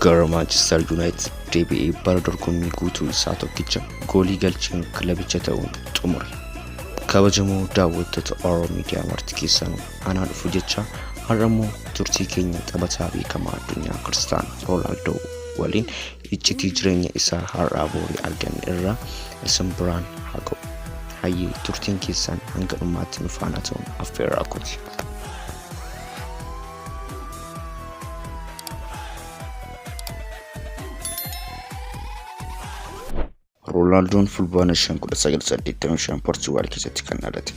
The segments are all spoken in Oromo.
Gara Maanchister Yuunaayitid deebi'ee bara dorgommii guutuu isaa tokkicha goolii galcheen kilabicha ta'uun xumure. Kabajamoo daawwattoota Oro Miidiyaa marti keessanuu anaa dhufu jecha har'a immoo turtii keenya taphataa beekamaa addunyaa Kiristaan Roonaaldoo waliin iccitii jireenya isaa har'aa boorii arganne irraa isin biraan haa ga'u. Hayyee turtiin keessan hanga dhumaatti nu faana ta'uun affeerraa kooti. Roonaaldoon Fulbaana 5, 1985 Portugaal keessatti kan dhalate.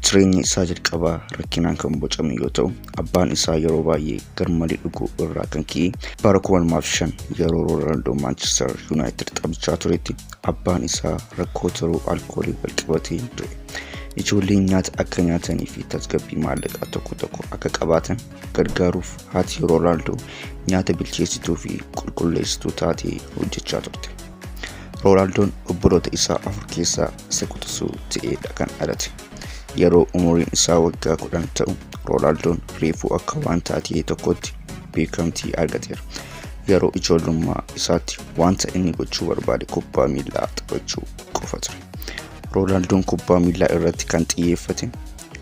Jireenyi isaa jalqabaa rakkinaan kan bocame yoo ta'u, abbaan isaa yeroo baay'ee garmalee dhuguu irraa kan ka'e bara 2005 yeroo Roonaaldoon Maanchister Yuunaayitid taphachaa turetti abbaan isaa rakkoo tiruu alkoolii walqabatee du'e. Ijoolleen nyaata akka nyaatanii fi tasgabbii maallaqaa tokko tokko akka qabaatan gargaaruuf haati Roonaaldoo nyaata bilcheessituu fi qulqulleessituu taatee hojjechaa turte. Roonaaldoon obboloota isaa afur keessaa isa quxisuu ta'eedha kan dhalate. Yeroo umuriin isaa waggaa 10 ta'u Roonaaldoon reefuu akka waan taatee tokkotti beekamtii argateera. Yeroo ijoollummaa isaatti wanta inni gochuu barbaade kubbaa miillaa taphachuu qofa ture. Roonaaldoon kubbaa miillaa irratti kan xiyyeeffate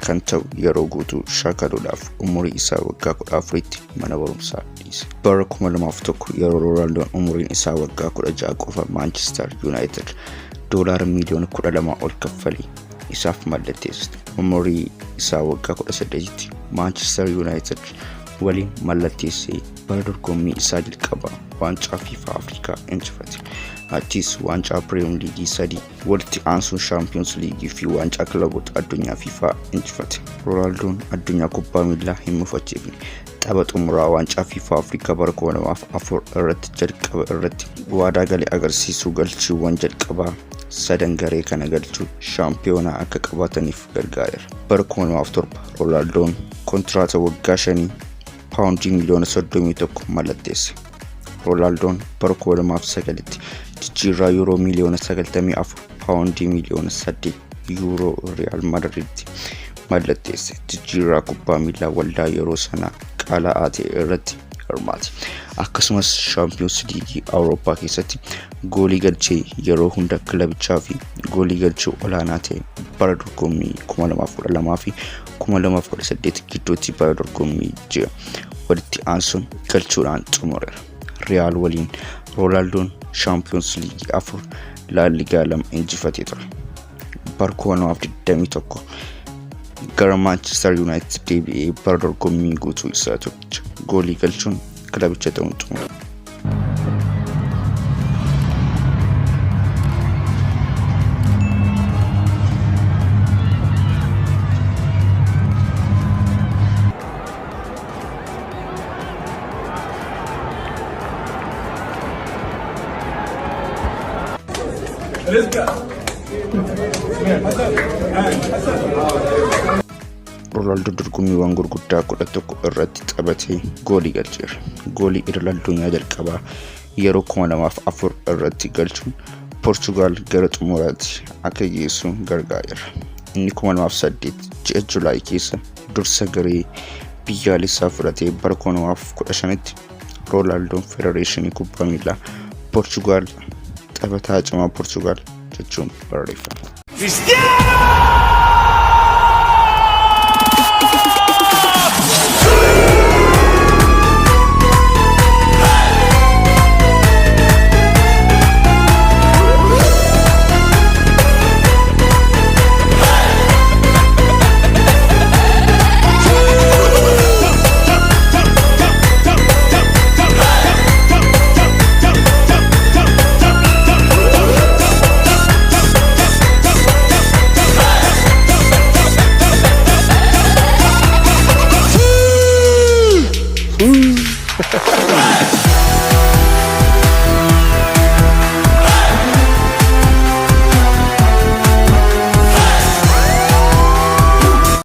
kan ta'u yeroo guutuu shaakaluudhaaf umurii isaa waggaa 14tti mana barumsaa dhiise. Bara 2001 yeroo Roonaaldoon umuriin isaa waggaa 16 qofa Maanchister Yuunaayitid doolaara miiliyoona 12 ol kaffalee isaaf mallatteessite. Umurii isaa waggaa 18tti Maanchister Yuunaayitid waliin mallatteessee bara dorgommii isaa jalqabaa waancaa FIFA Afrikaa injifate. Achiis waancaa Piriimeer Liigii sadii walitti aansuun Shaampiyoons Liigii fi waancaa kilaboota addunyaa FIFA injifate. Roonaaldoon addunyaa kubbaa miilaa hin mufachiifne. Tapha xumuraa waancaa FIFA Afrikaa bara 2004 irratti jalqaba irratti waadaa gale agarsiisuu galchiiwwan jalqabaa sadan garee kana galchuun shaampiyoonaa akka qabaataniif gargaareera. Bara 2007 Roonaaldoon kontiraata waggaa shanii paawundii miliyoona 31 mallatteesse. Roonaaldoon bara 2009tti jijjiirraa yuuroo miliyoona 94 paawundii miliyoona 8 yuuroo Riyaal Maadriiditti mallatteesse. Jijjiirraa kubbaa miilaa waldaa yeroo sanaa qaala'aa ta'e irratti hirmaate. Akkasumas Shaampiyoons Liigii Awurooppaa keessatti goolii galchee yeroo hunda kilabichaa fi goolii galchuu olaanaa ta'e bara dorgommii 2012 fi 2018 gidduutti bara dorgommii ji'a walitti aansuun galchuudhaan xumureera. Riyaal waliin Roonaaldoon Shaampiyoons Liigii afur Laaligaa lama injifatee ture. Bara 2021 gara Maanchister Yuunaayitid deebi'ee bara dorgommii guutuu isaa tokkicha goolii galchuun kilabicha ta'uun xumure. Roonaaldoo dorgommiiwwan gurguddaa 11 irratti taphatee goolii galcheera. Goolii idil addunyaa jalqabaa yeroo 2004 irratti galchuun Poorchugaal gara xumuraatti akka geessu gargaareera. Inni 2008 ji'a Julaay keessa dursa garee biyyaalessaa fudhatee bara 2015tti Roonaaldoon Federeeshinii Kubbaa Miilaa Poorchugaal taphataa cimaa Poorchugaal jechuun barreeffame.